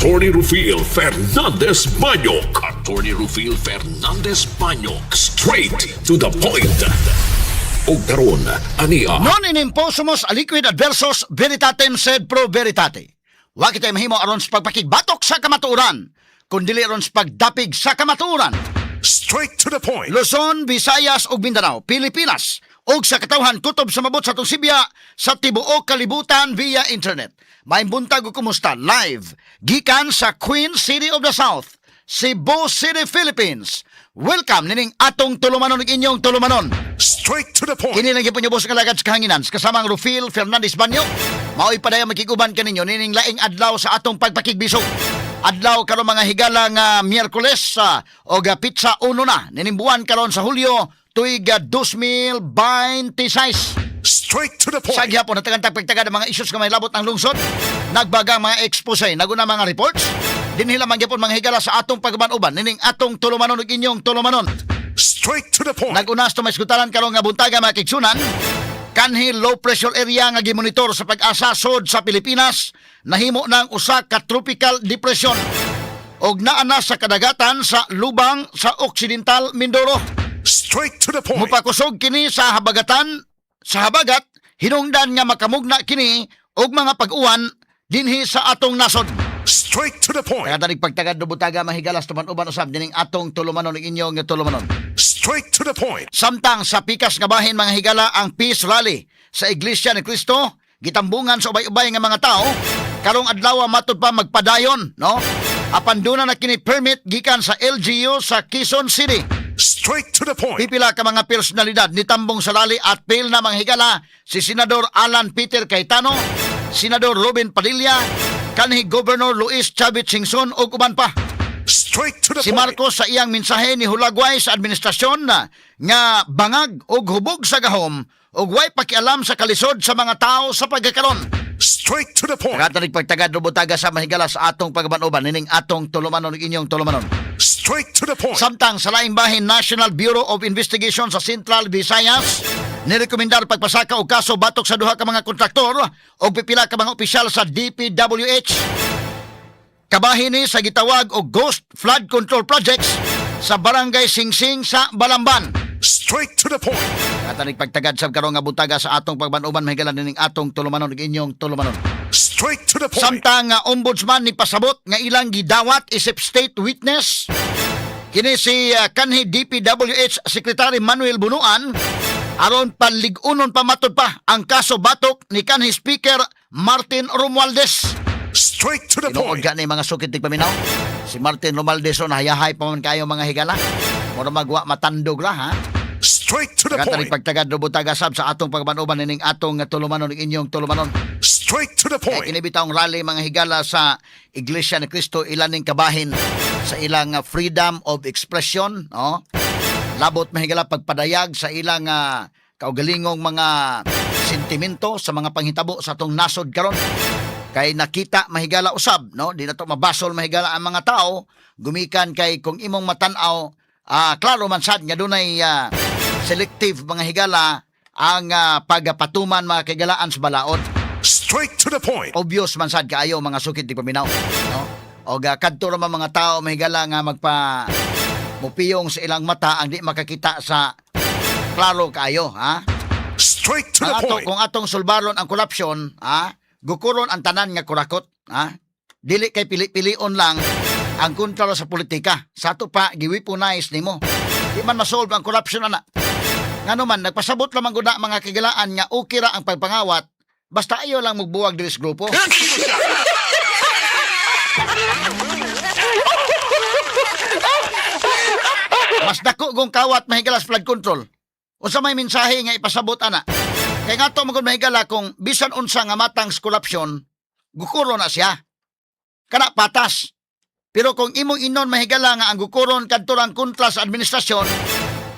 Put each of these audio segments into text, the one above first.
Attorney Rufil Fernandez Banyok. Attorney Rufil Fernandez Banyok. Straight to the point. Ug karon, ania. Non in imposumus aliquid adversus veritatem sed pro veritate. Wa kitay mahimo aron sa pagpakigbatok sa kamatuoran, kun dili aron sa pagdapig sa kamatuoran. Straight to the point. Luzon, Visayas ug Mindanao, Pilipinas ug sa katawhan kutob sa mabot sa atong sibya sa tibuok kalibutan via internet. Maayong buntag ug kumusta live gikan sa Queen City of the South, Cebu City, Philippines. Welcome nining atong tulumanon ug inyong tulumanon. Straight to the point. Kini lang gyapon boss nga lagad sa kahanginan kasamang Rufil Fernandez Banyo. Mao'y padayong makiguban kaninyo nining laing adlaw sa atong pagpakigbisog. Adlaw karon, mga higala, nga Miyerkules og petsa 1 na nining buwan karon sa Hulyo, tuig 2026. Straight to the point. Sa gihapon natagan pagtagad ang mga issues nga may labot ang lungsod, nagbaga ang mga expose, naguna mga reports. Dinhi lamang gyapon, mga higala, sa atong pagban-uban nining atong tulumanon ug inyong tulumanon. Straight to the point. Nag-unas to may iskutaran karon nga buntaga, mga kaigsuonan, kanhi low pressure area nga gimonitor sa Pag-asa sod sa Pilipinas nahimo ng usa ka tropical depression og naa na sa kadagatan sa lubang sa Occidental Mindoro. Straight to the point. Mupakusog kini sa habagatan sa habagat, hinungdan nga makamugna kini og mga pag-uwan dinhi sa atong nasod. Straight to the point. Kaya tanig pagtagad do butaga mahigalas tuman-uban usab dining atong tulumanon ug inyong tulumanon. Straight to the point. Samtang sa pikas nga bahin, mga higala, ang peace rally sa Iglesia ni Cristo gitambungan sa ubay-ubay nga mga tao karong adlaw, matud pa magpadayon, no? Apan duna na kini permit gikan sa LGU sa Quezon City. Straight to the point. Pipila ka mga personalidad nitambong sa rally at pil na, mga higala, si Senador Alan Peter Cayetano, Senador Robin Padilla, kanhi Governor Luis Chavit Singson ug uban pa. Straight to the Si point. Marcos sa iyang mensahe ni hulagway sa administrasyon na nga bangag ug hubog sa gahom ug way pakialam sa kalisod sa mga tao sa pagkakaron. Straight to the point. Katanig pagtagad rubutaga sa mahigala sa atong pagban-uban nining atong tulumanon ug inyong tulumanon. Straight to the point. Samtang sa laing bahin, National Bureau of Investigation sa Central Visayas nirekomendar pagpasaka og kaso batok sa duha ka mga kontraktor og pipila ka mga opisyal sa DPWH. Kabahin ni sa gitawag og ghost flood control projects sa Barangay Singsing sa Balamban. Straight to the point. Katanig pagtagad sa karong nga buntaga sa atong pagban-uban, mahigala, nining atong tulumanon ug inyong tulumanon. Straight to the point. Samtang nga ombudsman ni pasabot nga ilang gidawat isip state witness kini si kanhi DPWH Secretary Manuel Bunuan aron palig-unon pa matud pa ang kaso batok ni kanhi Speaker Martin Romualdez. Straight to the Tinuod point. ka ni mga sukit paminaw. Si Martin Romualdez o nahayahay pa man kayo, mga higala. Mura magwa matandog ra ha. Straight to the Katanig point. pagtagad rubutaga sab sa atong pagban-uban nining atong tulumanon ug inyong tulumanon. Straight to the Kaya point. kini bitawng rally, mga higala, sa Iglesia ni Cristo, ilan ning kabahin sa ilang freedom of expression, no? Labot, mahigala, pagpadayag sa ilang kaugalingong mga sentimento sa mga panghitabo sa atong nasod karon. Kay nakita, mahigala, usab, no? Di na to mabasol, mahigala, ang mga tao gumikan kay kung imong matan-aw, klaro man sad nga dunay selective, mga higala, ang pagpatuman, mga kaigalaan, sa balaod. Straight to the point. Obvious man sad kaayo, mga sukit di paminaw, no? Og kadto ra man mga tao, mahigala, nga magpa mupiyong sa ilang mata ang di makakita sa klaro kaayo, ha? Straight to the Ang ato, point. kung atong sulbaron ang korupsyon, ha, gukuron ang tanan nga kurakot, ha? Dili kay pili-pilion lang ang kontra sa politika. Sa ato pa gi-weaponize nimo. Di man masolve ang corruption ana. Ngano man nagpasabot lamang gud na, mga kagilaan, nga okay ra ang pagpangawat basta ayo lang mugbuwag diri sa grupo. Mas dako gong kawat, mahigala, sa flood control. Unsa may mensahe nga ipasabot ana? Kay nga to magud, mahigala, kung bisan unsa nga matang sa corruption, gukuro na siya. Kana patas. Pero kung imong inon, mahigala, nga ang gukuron kadto lang kontra sa administrasyon,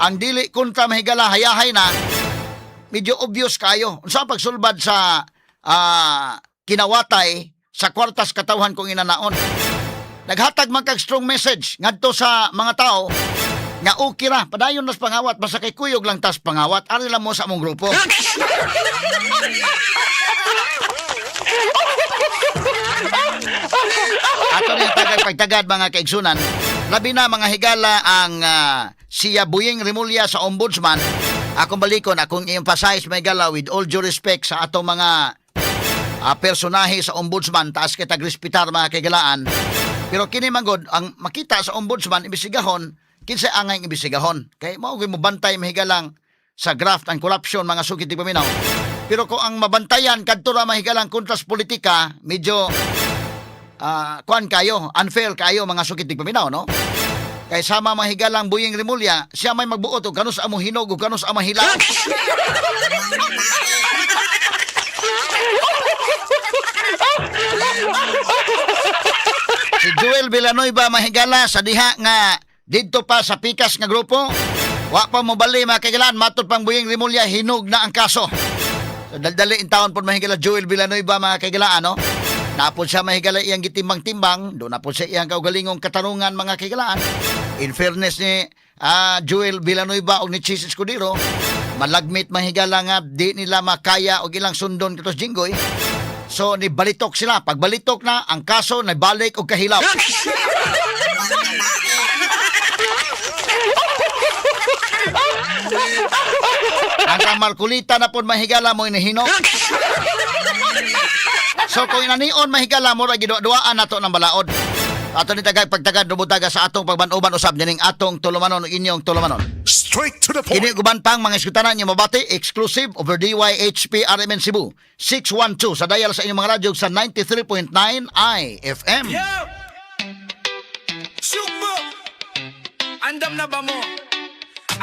ang dili kontra, mahigala, hayahay na, medyo obvious kayo. Unsa ang pagsulbad sa kinawatay sa kwartas katawhan kung inanaon? Naghatag man kag strong message ngadto sa mga tao nga okay ra, padayon nas pangawat basta kay kuyog lang tas pangawat, ari lang mo sa among grupo. Ato na yung tagay pagtagad, mga kaigsunan. Labi na, mga higala, ang siya Buying Remulla sa ombudsman. Akong balikon, akong i-emphasize, mga higala, with all due respect sa atong mga personahe sa ombudsman, taas kita respetar, mga kahigalaan. Pero kini manggod, ang makita sa ombudsman, imbestigahon, kinsa angay imbestigahon. Kay mao gyud mo bantay, mahigalang, sa graft and corruption, mga sukit paminaw. Pero kung ang mabantayan kadto ra, mahigalang, kontra sa politika, medyo kuan kayo, unfair kayo, mga sukit paminaw, no? Kay sama, mga higalang, Buying Remulla, siya may magbuot og kanus amo hinog ug kanus amo hilaw. Si Joel Villanueva, mahigala, sa diha nga didto pa sa pikas nga grupo, wa pa mobali, mga kahigalaan, matod pang Buying Remulla, hinog na ang kaso. So, daldali in taon po, mahigala, Joel Villanueva, mga kahigalaan, no? Napod siya, mahigala, iyang gitimbang-timbang, doon na po siya iyang kaugalingong katarungan, mga kahigalaan. In fairness ni Joel Villanueva o ni Chiz Escudero, malagmit, mahigala, nga di nila makaya og ilang sundon katos Jinggoy. So ni balitok sila. Pagbalitok na ang kaso, nabalik og kahilaw. Ang kang Marcolita na po, mahigala, mo inihinok. So kung inanion, mahigala, mo ra giduwa-duaan nato ng balaod. Ato ni tagay pagtagad rubutaga sa atong pagban-uban usab nining atong tulumanon ug inyong tulumanon. Straight to the point. Kini guban pang mga iskutanan niyo mabati exclusive over DYHP RMN Cebu 612 sa dial sa inyong mga radyo sa 93.9 IFM. Yo! Super! Andam na ba mo?